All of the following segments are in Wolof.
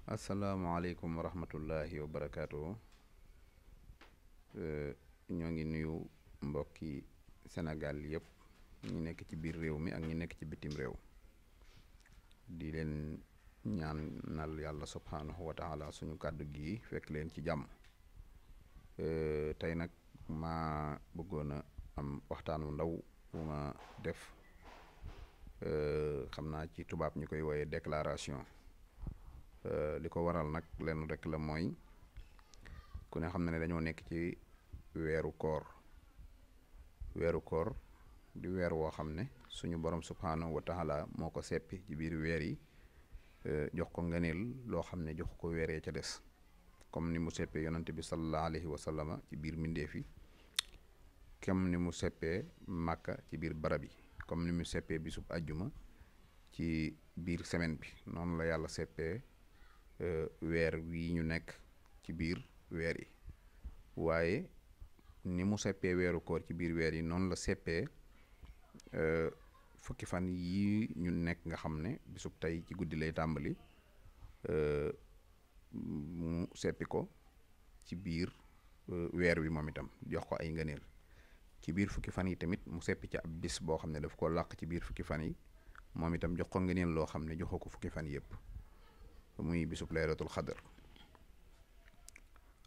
asalaamaaleykum wa rahmatullahi wa barakaatu. ñoo ngi nuyu mbokki Sénégal yëpp ñi nekk ci biir réew mi ak ñi nekk ci bitim réew di leen ñaanal yàlla subhaanahu wa taala suñu kàddu gi fekk leen ci jàmm. tey nag ma bëggoon a am waxtaan wu ndaw bu ma def xam naa ci tubaab ñu koy wooyee déclaration. li ko waral nag lenn rek la mooy ku ne xam na ne dañoo nekk ci weeru koor di weer woo xam ne suñu borom subhaanahu wa taala moo ko seppi ci biir weer yi jox ko ngëneel loo xam ne jox ko weeree ca des comme ni mu seppee yonante bi sallallahu alayhi wa sallama ci biir mbindeef yi comme ni mu seppee màkka ci biir barab yi comme ni mu seppee bisub ajjuma ci biir semaine bi noonu la yàlla seppee weer wi ñu nekk ci biir weer yi waaye ni mu seppee weeru koor ci biir weer yi noonu la seppee fukki fan yi ñu nekk nga xam ne bisub tey ci guddi lay tàmbali mu seppi ko ci biir weer wi moom itam jox ko ay ngëneel ci biir fukki fan yi tamit mu seppi ci ab bis boo xam ne daf ko làq ci biir fukki fan yi moom itam jox ko ngëneel loo xam ne joxoo ko fukki fan yëpp muy bisub laylatul xadar.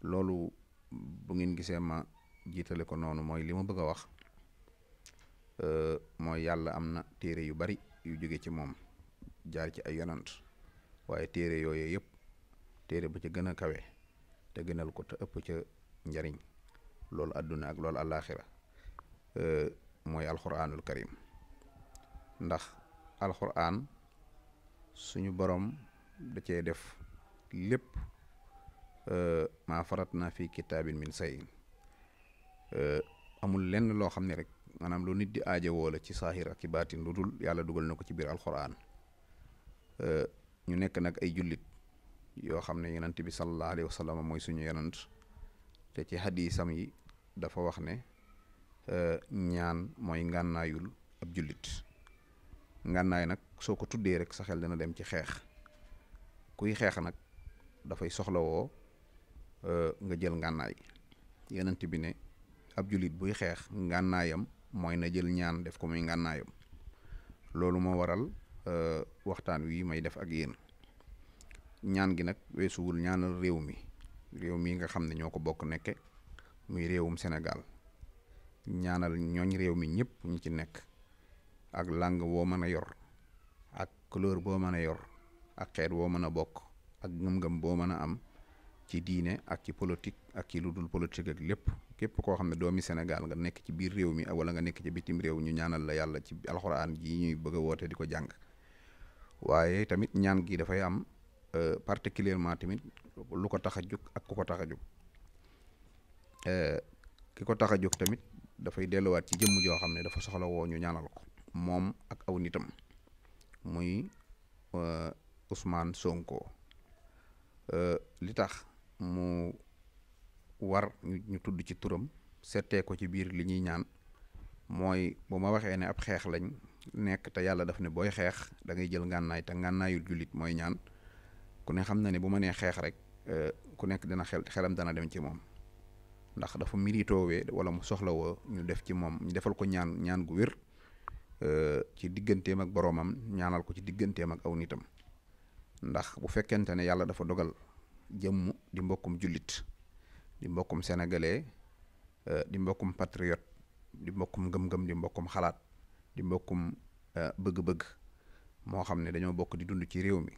loolu bu ngeen gisee ma jiitale ko noonu mooy li ma bëgg a wax mooy yàlla am na téere yu bari yu jóge ci moom jaar ci ay yonant waaye téere yooyu yëpp téere ba ca gën a kawe te gënal ko te ëpp ca njariñ loolu àdduna ak loolu àllaaxira mooy alxuraanul karim ndax alxuraan suñu borom da cee def lépp maa farat naa fi kitaabin min sayin amul lenn loo xam ne rek maanaam lu nit di aajowoo la ci saahir ak ci baatin lu dul yàlla dugal na ko ci biir alxuraan. ñu nekk nag ay jullit yoo xam ne yonent bi sallallahu alayhi wa sallam mooy suñu yonent te ci hadiisam yi dafa wax ne ñaan mooy ngànnaayul ab jullit. ngànnaay nag soo ko tuddee rek sa xel dana dem ci xeex kuy xeex nag dafay soxlawoo nga jël ngànnaay yonent bi ne ab jullit buy xeex ngànnaayam mooy na jël ñaan def ko muy ngànnaayam. loolu moo waral waxtaan wi may def ak yéen ñaan gi nag weesuwul ñaanal réew mi nga xam ne ñoo ko bokk nekke muy réewum Sénégal ñaanal ñooñ réew mi ñëpp ñu ci nekk ak langue boo mën a yor ak couleur boo mën a yor ak xeet boo mën a bokk ak ngëm-ngëm boo mën a am ci diine ak ci politique ak ci lu dul politique ak lépp képp koo xam ne doomi Sénégal nga nekk ci biir réew mi wala nga nekk ci bitim réew ñu ñaanal la yàlla ci alxuraan ji ñuy bëgg a woote di ko jàng. waaye tamit ñaan gi dafay am particulièrement tamit lu ko tax a jóg ak ku ko tax a jóg ki ko tax a jóg tamit dafay delluwaat ci jëmm joo xam ne dafa soxla woo ñu ñaanal ko moom ak aw nitam muy Ousmane Sonko. li tax mu war ñu tudd ci turam settee ko ci biir li ñuy ñaan mooy bu ma waxee ne ab xeex lañ nekk te yàlla daf ne booy xeex da ngay jël ngànnaay te ngànnaayul jullit mooy ñaan ku ne xam na ne bu ma nee xeex rek ku nekk dina xelam dana dem ci moom ndax dafa méritoowee wala mu soxlawoo ñu def ci moom ñu defal ko ñaan gu wér ci digganteem ak boroomam ñaanal ko ci digganteem ak aw nitam. ndax bu fekkente ne yàlla dafa dogal jëmm di mbokkum jullit di mbokkum sénégalais di mbokkum patriote di mbokkum ngëm-ngëm di mbokkum xalaat di mbokkum bëgg-bëgg moo xam ne dañoo bokk di dund ci réew mi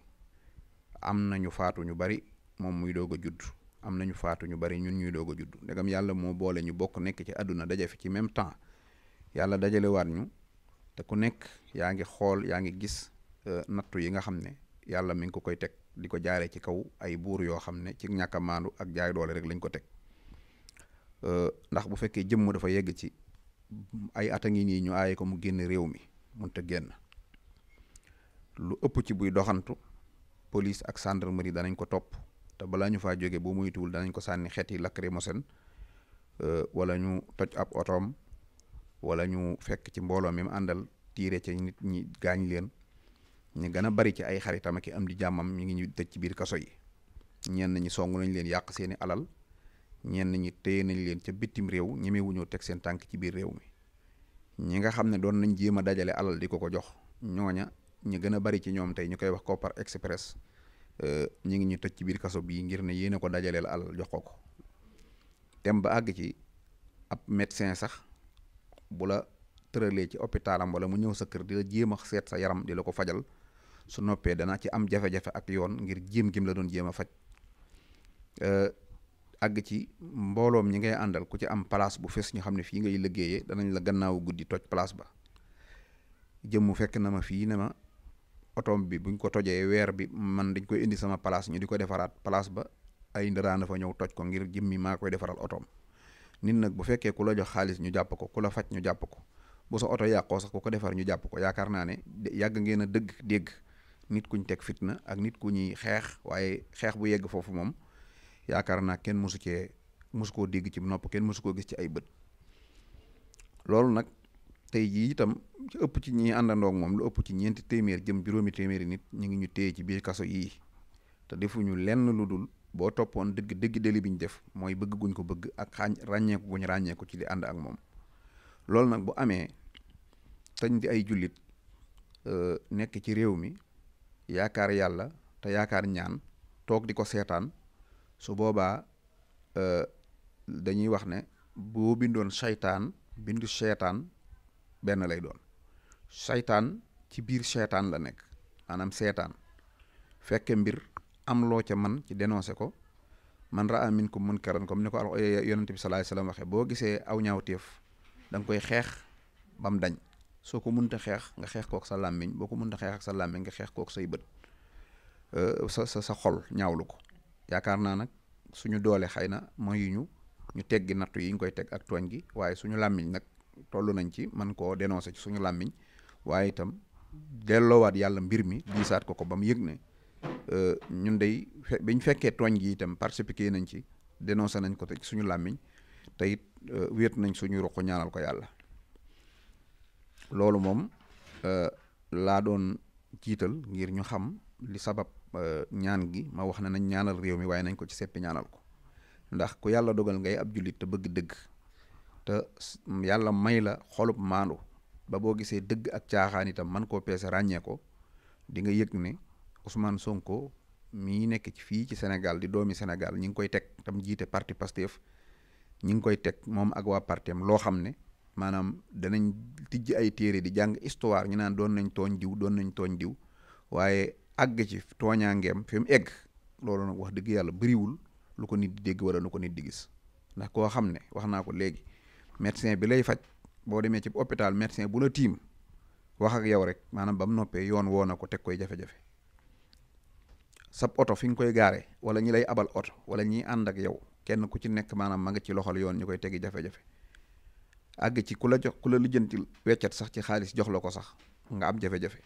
am nañu faatu ñu bari moom muy doog a judd am nañu faatu ñu bari ñun ñuy doog a judd ndegam yàlla moo boole ñu bokk nekk ci àdduna daje fi ci même temps yàlla dajalewaat ñu te ku nekk yaa ngi xool yaa ngi gis nattu yi nga xam ne yàlla mi ngi ko koy teg di ko jaaree ci kaw ay buur yoo xam ne ci ñàkk a maandu ak jaay doole rek lañ ko teg ndax bu fekkee jëmm dafa yegg ci ay at a ngi nii ñu aaye ko mu génn réew mi mënut a génn lu ëpp ci buy doxantu police ak gendarmerie danañ ko topp te balaa ñu faa jóge bu muytuwul danañ ko sànni xeeti lacrymogène wala ñu toj ab otoom wala ñu fekk ci mbooloo mi mu àndal tiire ca nit ñi gaañ leen ñu gën a bari ci ay xaritam ak am di jàmmam ñu ngi ñu tëj ci biir kaso yi ñenn ñi song nañ leen yàq seeni alal, ñenn ñi téye nañ leen ca bitim réew ñemewuñoo teg seen tànk ci biir réew mi. ñi nga xam ne doon nañ jéem a dajale alal di ko jox ñooña ñu gën a bari ci ñoom tey ñu koy wax Kopar Express ñi ngi ñu tëj ci biir kaso bii ngir ne yéen a ko dajaleel alal jox ko dem ba àgg ci ab médecin sax bu la tëralee ci hôpitalam wala mu ñëw sa kër di la jéem a seet sa yaram di la ko fajal su noppee dana ci am jafe-jafe ak yoon ngir jéem gim la doon jéem a faj. àgg ci mbooloom ñi ngay àndal ku ci am place bu fes ñu xam ne fii ngay liggéeyee danañ la gannaaw guddi toj place ba. jëmmu fekk na ma fii ne ma otoom bi buñ ko tojee weer bi man dañ koy indi sama place ñu di ko defaraat place ba ay ndëraan fa ñëw toj ko ngir jëmmi maa koy defaral otoom. nit nag bu fekkee ku la jox xaalis ñu jàpp ko ku la faj ñu jàpp ko bu sa oto yàqoo sax ku ko defar ñu jàpp ko yaakaar naa ne yàgg ngeen a dégg nit kuñ teg fitna ak nit ku ñuy xeex waaye xeex bu yegg foofu moom yaakaar naa kenn mosu koo dégg ci nopp kenn mosu koo gis ci ay bët. loolu nag tey jii itam ci ëpp ci ñi àndandoog moom lu ëpp ci 4 téeméer jëm juróomi téeméeri nit ñu ngi ñu téye ci biir kaso yii te defuñu lenn lu dul boo toppoon dëgg deli bi ñu def mooy bëgg guñ ko bëgg ak ràññeeku guñ ràññeeku ci di ànd ak moom. loolu nag bu amee tañ di ay jullit nekk ci réew mi yaakaar yàlla te yaakaar ñaan toog di ko seetaan su boobaa dañuy wax ne boo bindoon saytaan bindu seetaan benn lay doon. saytaan ci biir seetaan la nekk maanaam seetaan fekke mbir am loo ca man ci dénoncé ko man raa minkum munkaran comme ni ko yonent bi sallallahu alayhi wasallam waxee boo gisee aw ñaawteef da nga koy xeex ba mu dañ soo ko mënta xeex nga xeex kook sa làmmiñ boo ko mënta xeex ak sa làmmiñ nga xeex kook say bët sa xol ñaawlu ko. yaakaar naa nag suñu doole xëy na mooy ñu teggi nattu yi ñu koy teg ak tooñ gi waaye suñu làmmiñ nag toll nañ ci man koo dénoncé ci suñu làmmiñ waaye itam delloowaat yàlla mbir mi diisaat ko ba mu yëg ne ñun day biñ fekkee tooñ gi itam participer nañ ci dénoncé nañ ko te ci suñu làmmiñ te it wéet nañ suñu ruq ñaanal ko yàlla. loolu moom laa doon jiital ngir ñu xam li sabab ñaan gi ma wax ne nañ ñaanal réew mi waaye nañ ko ci seppi ñaanal ko ndax ku yàlla dogal ngay ab jullit te bëgg dëgg te yàlla may la xolub maandu ba boo gisee dëgg ak caaxaan itam man koo peese ràññee ko di nga yëg ne Ousmane Sonko mii nekk ci fii ci Sénégal di doomi Sénégal ñi ngi koy teg tam jiite parti Pastef ñi ngi koy teg moom ak waa partem loo xam ne maanaam danañ tijj ay téere di jàng histoire ñu naan doon nañ tooñ diw waaye àgg ci tooñaangeem fi mu egg loolu nag wax dëgg yàlla bëriwul lu ko nit di dégg wala lu ko nit di gis ndax koo xam ne wax naa ko léegi médecin bi lay faj boo demee ci hôpital médecin bu la tiim wax ak yow rek maanaam ba mu noppee yoon woo na ko teg koy jafe-jafe sab oto fi nga koy gaare wala ñi lay abal oto wala ñi ànd ak yow kenn ku ci nekk maanaam ma nga ci loxol yoon ñu koy tegi jafe-jafe àgg ci ku la lijjanti weccat sax ci xaalis jox la ko sax nga am jafe-jafe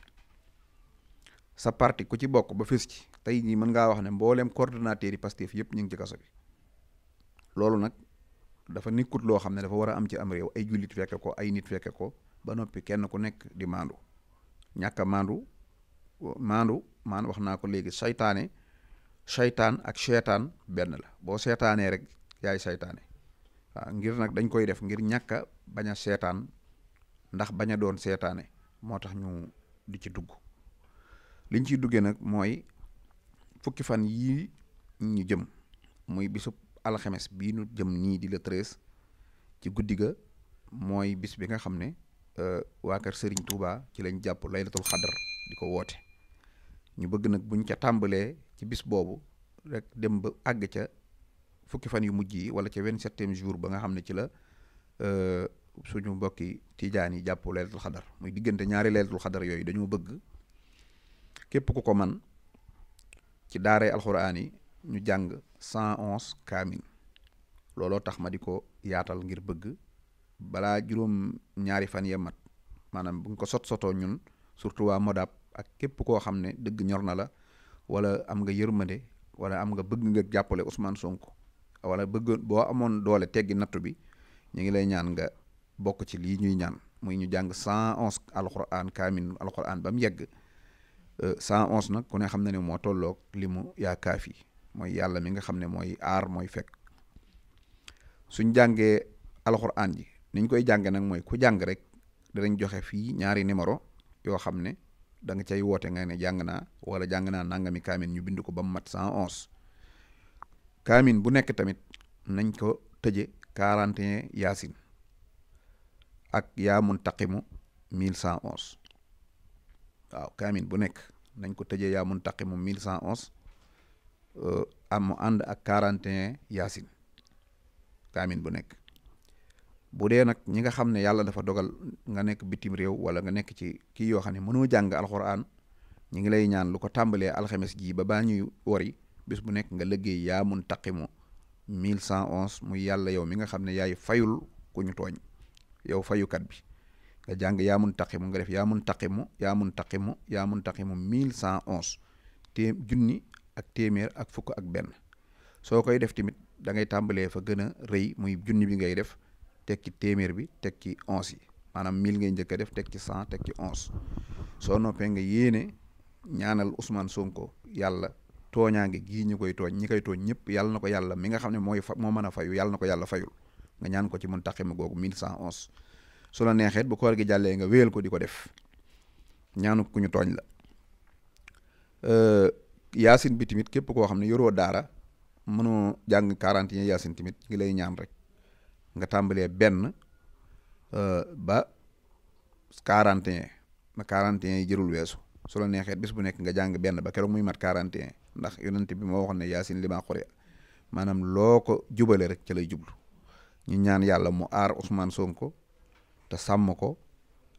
sa parti ku ci bokk ba fës ci tey jii mën ngaa wax ne mbooleem coordonnateur yi Pastef yëpp ñu ngi ci kaso bi loolu nag dafa nekkut loo xam ne dafa war a am ci am réew ay jullit fekke ko ay nit fekke ko ba noppi kenn ku nekk di maandu ñàkk a maandu wax naa ko léegi saytaan ak seetaan benn la boo seetaanee rek yaay saytaane waaw ngir nag dañ koy def ngir ñàkk a bañ a seetaan ndax bañ a doon seetaane moo tax ñu di ci dugg liñ ciy duggee nag mooy fukki fan yii ñu jëm muy bisub alxames bii nu jëm nii di le 13 ci guddi ga mooy bis bi nga xam ne waa kër Serigne Touba ci lañ jàpp laylatul xadar di ko woote ñu bëgg nag buñ ca tàmbalee ci bis boobu rek dem ba àgg ca fukki fan yu mujj yi wala ca 27e jour ba nga xam ne ci la suñu mbokki tijaan yi jàpp laylatul xadar muy diggante ñaari laylatul xadar yooyu dañoo bëgg képp ku ko man ci daaray alxuraan yi ñu jàng 111 kaamin looloo tax ma di ko yaatal ngir bëgg balaa juróom ñaari fan ya mat maanaam buñ ko sotoo ñun surtout waa Modab ak képp koo xam ne dëgg ñor na la wala am nga yërmande wala am nga bëgg nga jàppale Ousmane Sonko wala bëgg boo amoon doole teggi nattu bi ñu ngi lay ñaan nga bokk ci lii ñuy ñaan muy ñu jàng 111 alxuraan kaamin alxuraan ba mu yegg 111 nag ku ne xam na ne moo tolloog li mu yaa kaafi mooy yàlla mi nga xam ne mooy aar mooy fekk. suñ jàngee alxuraan ji niñ koy jànge nag mooy ku jàng rek danañ joxe fii ñaari numéro yoo xam ne da nga cay woote nga ne jàng naa wala jàng naa nangami kaamin ñu bind ko ba mu mat 111 kaamin bu nekk tamit nañ ko tëje 41 yaasin ak yaa muntaqimu 1111 waaw kaamin bu nekk nañ ko tëjee yaa muntaqimu 1111 am ànd ak 41 yaasin kaamin bu nekk. bu dee nag ñi nga xam ne yàlla dafa dogal nga nekk bitim réew wala nga nekk ci kii yoo xam ne mënoo jàng alxuraan ñi ngi lay ñaan lu ko tàmbalee alxames ji ba baa ñuy wari bis bu nekk nga liggéey yaa muntaqimu 1111 muy yàlla yow mi nga xam ne yaay fayul ku ñu tooñ yow fayukat bi nga jàng yaa muntaqimu nga def yaa muntaqimu yaa muntaqimu yaa muntaqimu 1111 junni ak téeméer ak fukk ak benn soo koy def tamit da ngay tàmbalee fa gën a rëy muy junni bi ngay def teg ci téeméer bi teg ci 11 yi maanaam 1000 ngay njëkk a def teg ci 100 teg ci 11 soo noppee nga yéene ñaanal Ousmane Sonko yàlla tooñaange gii ñu koy tooñ ñi koy tooñ ñëpp yàlla na ko yàlla mi nga xam ne moo mën a fayu yàlla na ko yàlla fayul nga ñaan ko ci muntaqimu googu 1111 su la neexee bu koor gi jàllee nga wéyal ko di ko def ñaanu ku ñu tooñ la. yaasin bi tamit képp koo xam ne yoroo daara mënoo jàng 41 yaasin tamit ngi lay ñaan rek nga tàmbalee benn ba 41 ba 41 yi jërul weesu su la neexee bis bu nekk nga jàng benn ba keroog muy mat 41 ndax yonent bi moo waxoon ne yaasin li maa xure maanaam loo ko jubale rek ca lay jublu. ñu ñaan yàlla mu aar Ousmane Sonko te sàmm ko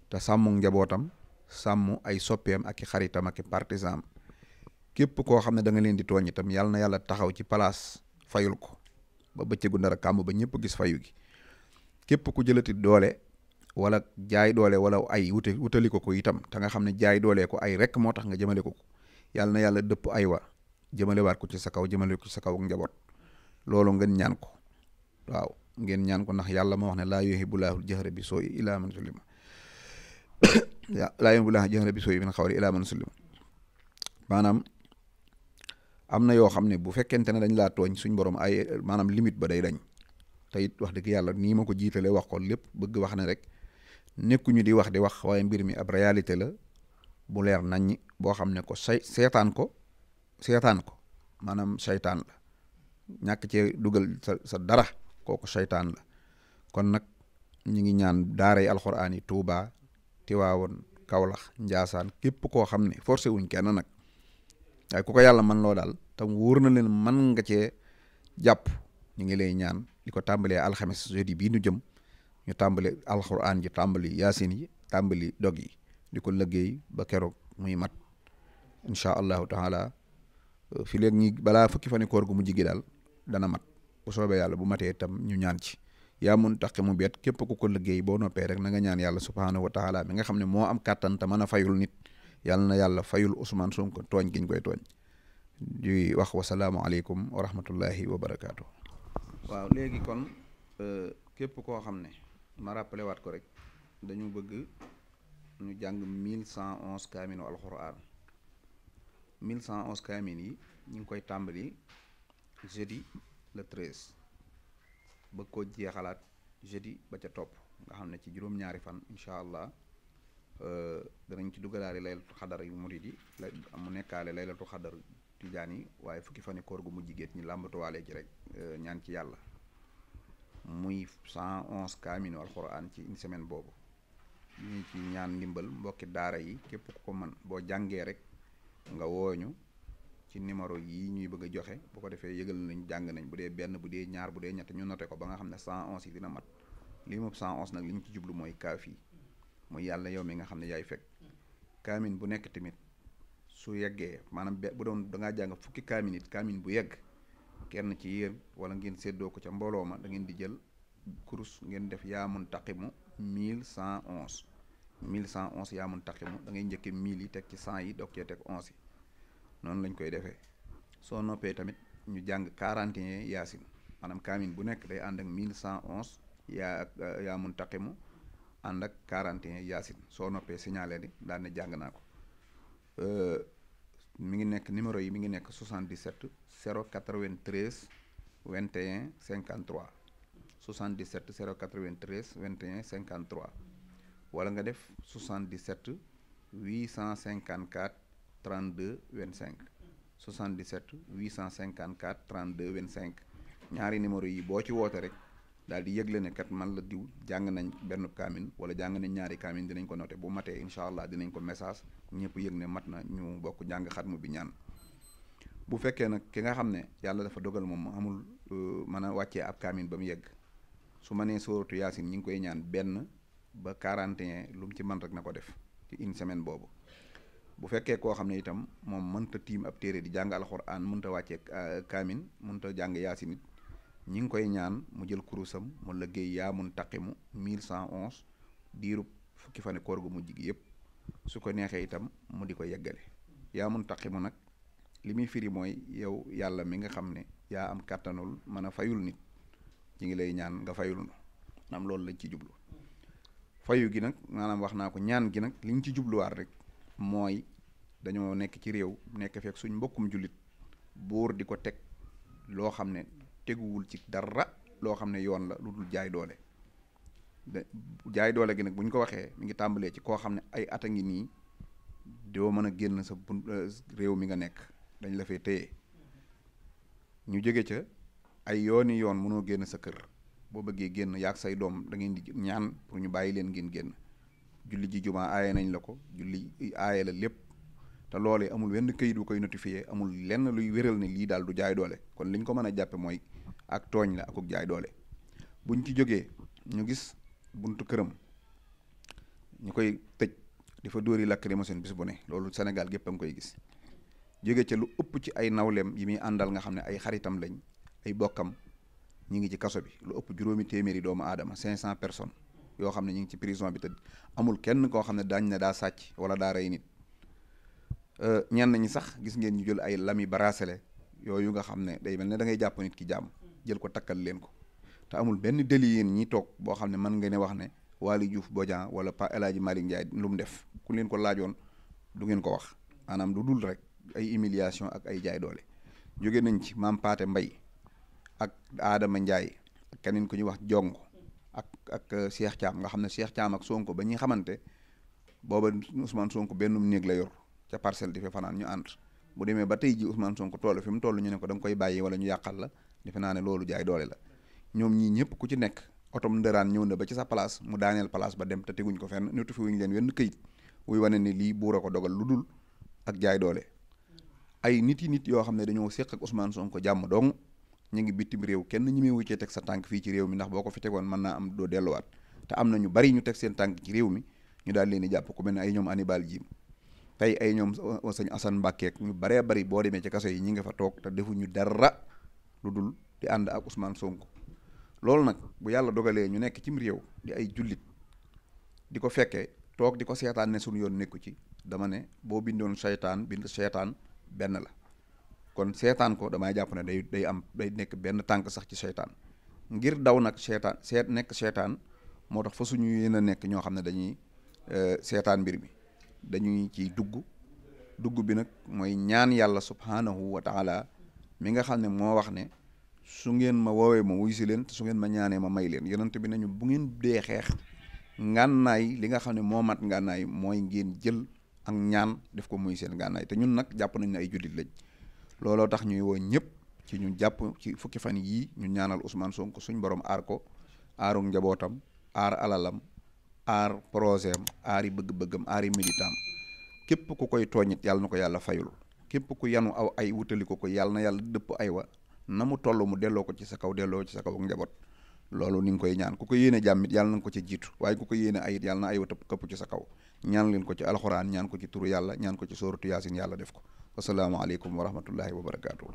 te sàmmu njabootam sàmm ay soppeem ak i xaritam ak i partisan képp koo xam ne da nga leen di tooñ itam yàlla na yàlla taxaw ci place fayul ko ba bëccëgu ndara kàmb ba ñëpp gis fayu gi. képp ku jëlati doole wala jaay doole wala ay wutali ko itam te nga xam ne jaay doole ko ay rek moo tax nga jëmale ko yàlla na yàlla dëpp ay wa jëmalewaat ko ci sa kaw jëmale ko ci sa kaw ak njaboot loolu ngeen ñaan ko waaw ngeen ñaan ko ndax yàlla moo wax ne laa yuhibbullahu jahra bi soo'i ilaa man sulima laa yuhibbullahu jahra bi soo'i min xawli ilaa man sulima maanaam am na yoo xam ne bu fekkente ne dañ laa tooñ suñ borom ay maanaam limite ba day dañ te it wax dëgg yàlla nii ma ko jiitalee wax ko lépp bëgg wax ne rek nekkuñu di wax waaye mbir mi ab réalité la bu leer naññ boo xam ne ko seetaan ko maanaam seytaan la ñàkk cee dugal sa dara kooku seytaan la. kon nag ñu ngi ñaan daaray alxuraan yi Tuuba Tiwaawoon Kawlax Njaasaan képp koo xam ne forcé wuñ kenn nag waaye ku ko yàlla man loo daal tam wóor na leen man nga cee jàpp ñu ngi lay ñaan li ko tàmbalee alxames jeudi bii nu jëm ñu tàmbali alxuraan ji tàmbali yaasin yi tàmbali dog yi di ko liggéey ba keroog muy mat incha allahu taala fi léegi ñi balaa fukki fani koor gu mujj gi daal dana mat bu soobee yàlla bu matee itam ñu ñaan ci yaa muntaqimu beet képp ku ko liggéey boo noppee rek na nga ñaan yàlla subhaanahu wa taala mi nga xam ne moo am kàttan te mën a fayul nit yàlla na yàlla fayul Ousmane Sonko tooñ giñ koy tooñ di wax wasalaamualeykum wa rahmatullahi wa barakaatu. waaw léegi kon képp koo xam ne ma rappelé waat ko rek dañu bëgg ñu jàng 1111 kaaminu alquran 1111 kaamin yi ñu ngi koy tàmbali jeudi le 13 bëgg koo jeexalaat jeudi ba ca topp nga xam ne ci juróom-ñaari fan incha allah danañ ci dugalaale laylatu xadar yu murid yi mu nekkaale laylatu xadar tijaan yi waaye fukki fani koor gu mujj géet ñi làmbatuwaale ci rek ñaan ci yàlla muy 111 kaaminu alquran ci une semaine boobu ñu ci ñaan ndimbal mbokki daara yi képp ku ko mën boo jàngee rek nga wooñu ci numéro yi ñuy bëgg a joxe bu ko defee yëgal nañ jàng nañ bu dee benn bu dee ñaar bu dee ñett ñu noté ko ba nga xam ne 111 yi dina mat lii moom 111 nag li ñu ci jublu mooy kaaf yi muy yàlla yow mi nga xam ne yaay fekk kaamin bu nekk tamit su yeggee maanaam bu doon da ngaa jàng fukki kaamin it kaamin bu yegg kenn ci yéen wala ngeen séddoo ko ca mbooloo ma da ngeen di jël kurus ngeen def yaa muntaqimu 1111 1111 yaa muntaqimu da ngay njëkke 1000 yi teg ci 100 yi doog cee teg 11 yi noonu lañ koy defee soo noppee tamit ñu jàng 41 yaasin maanaam kaamin bu nekk day ànd ak 1111 yaa muntaqimu ànd ak 41 yaasin soo noppee signalé ni daan ne jàng naa ko mi ngi nekk numéro yi mi ngi nekk 77 093 21 53 77 093 21 53 wala nga def 77 854 32 25 77 854 32 25 ñaari numéro yi boo ci woote rek daal di yëgle ne kat man la diw jàng nañ benn kaamin wala jàng nañ ñaari kaamin dinañ ko noté bu matee incha allah dinañ ko message ñëpp yëg ne mat na ñu bokk jàng xatmu bi ñaan. bu fekkee nag ki nga xam ne yàlla dafa dogal moom amul mën a wàccee ab kaamin ba mu yegg su ma nee sóoratu yaasin ñi ngi koy ñaan benn ba 41 lu mu ci mën rek na ko def ci une semaine boobu. bu fekkee koo xam ne itam moom mënta tiim ab téere di jàng alxuraan mënta wàccee kaamin mënta jàng yaasin it ñi ngi koy ñaan mu jël kurusam mu liggéey yaa mun taqimu 1111 diirub fukki fane koor gu mujj gi yëpp su ko neexee itam mu di ko yeggale. yaa mun taqimu nag li muy firi mooy yow yàlla mi nga xam ne yaa am kàttanul mën a fayul nit ñi ngi lay ñaan nga fayul nu am loolu lañ ci jublu. fayu gi nag maanaam wax naa ko ñaan gi nag liñ ci jubluwaat rek mooy dañoo nekk ci réew nekk fekk suñ mbokkum jullit buur di ko teg loo xam ne teguwul ci dara loo xam ne yoon la lu dul jaay doole jaay doole gi nag bu ñu ko waxee mi ngi tàmbalee ci koo xam ne ay at a ngi nii doo mën a génn sa réew mi nga nekk dañ la fee téye ñu jóge ca ay yooni yoon mënoo génn sa kër boo bëggee génn yaag say doom da ngeen di ñaan pour ñu bàyyi leen ngeen génn julli ji jumaa aaye nañ la ko julli aaye la lépp te loolee amul wenn këyit bu koy notifié amul lenn luy wéral ne lii daal du jaay doole kon liñ ko mën a jàppe mooy ak tooñ la akuk jaay doole. buñ ci jógee ñu gis buntu këram ñu koy tëj di fa dóori lacrymogène bis bu ne loolu Sénégal gépp a ngi koy gis jóge ca lu ëpp ci ay nawleem yi muy àndal nga xam ne ay xaritam lañ ay bokkam ñi ngi ci kaso bi lu ëpp juróomi téeméeri doomu aadama 500 personnes yoo xam ne ñi ngi ci prison bi te amul kenn koo xam ne daañ ne daa sàcc wala daa rey nit. ñenn ñi sax gis ngeen ñu jël ay lami bracelet yooyu nga xam ne day mel ne da ngay jàpp nit ki jàmm jël ko takkal leen ko te amul benn délit yéen ñi toog boo xam ne mën nga ne wax ne Waly Diouf Bodian wala Pa El Hadji Malick Ndiaye lu mu def ku leen ko laajoon du ngeen ko wax maanaam du dul rek ay humiliation ak ay jaay doole. jóge nañ ci Maam Paate Mbay ak Adama Ndiaye ak keneen ku ñuy wax Jong ak Cheikh Thiam nga xam ne Cheikh Thiam ak Sonko ba ñuy xamante booba Ousmane Sonko bennum néeg la yor ca parcelle di fa fanaan ñu ànd bu demee ba tey ji Ousmane Sonko toll fi mu toll ñu ne ko da nga koy bàyyi wala ñu yàqal la defe naa ne loolu jaay doole la. ñoom ñii ñëpp ku ci nekk otom ndëraan ñëw na ba ci sa place mu daaneel place ba dem te teguñ ko fenn notifié wuñ leen wenn këyit wuy wane ne lii buur a ko dogal lu dul ak jaay doole. ay nit yoo xam ne dañoo séq ak Ousmane Sonko jàmm dong ñu ngi bitim réew kenn ñi muy wuccee teg sa tànk fii ci réew mi ndax boo ko fi tegoon mën naa am doo delluwaat te am na ñu bari ñu teg seen tànk ci réew mi ñu daal leen di jàpp ku mel ne ay ñoom Hannibal Djim tey ay ñoom sëñ Assane Mbacke ñu baree bari boo demee ci kaso yi ñi nga fa toog te defuñu dara lu dul di ànd ak Ousmane Sonko. loolu nag bu yàlla dogalee ñu nekk cim réew di ay jullit di ko fekkee toog di ko seetaan ne suñu yoon nekku ci dama ne boo bindoon seytaan bind seytaan benn la kon seetaan ko damay jàpp ne day nekk benn tànk sax ci seytaan ngir daw nag nekk seytaan moo tax fa suñu yéen a nekk ñoo xam ne dañuy seetaan mbir mi dañuy ciy dugg bi nag mooy ñaan yàlla subhanahu wa taala mi nga xam ne moo wax ne su ngeen ma woowee ma wuy si leen te su ngeen ma ñaanee ma may leen yonent bi nañu bu ngeen dee xeex ngànnaay li nga xam ne moo mat ngànnaay mooy ngeen jël ak ñaan def ko muy seen ngànnaay te ñun nag jàpp nañ ne ay jullit lañ looloo tax ñuy woo ñëpp ci ñu jàpp ci fukki fan yii ñu ñaanal Ousmane Sonko suñ borom aar ko aaru njabootam aar alalam aar projet am aari bëgg-bëggam aari militant képp ku koy tooñit yàlla na ko yàlla fayul képp ku yanu aw ay wutali ko yàlla na yàlla dëpp ay wa na mu toll mu delloo ko ci sa kaw delloo ci sa kaw ak njaboot loolu ni nga koy ñaan ku ko yéene jàmmit yàlla na ko ci jiitu waaye ku ko yéene ayit yàlla na ay wa këpp ci sa kaw ñaan leen ko ci alxuraan ñaan ko ci turu yàlla ñaan ko ci sóoratu yaasin yàlla def ko wasalaamaaleykum wa rahmatullahi wa barakaatu.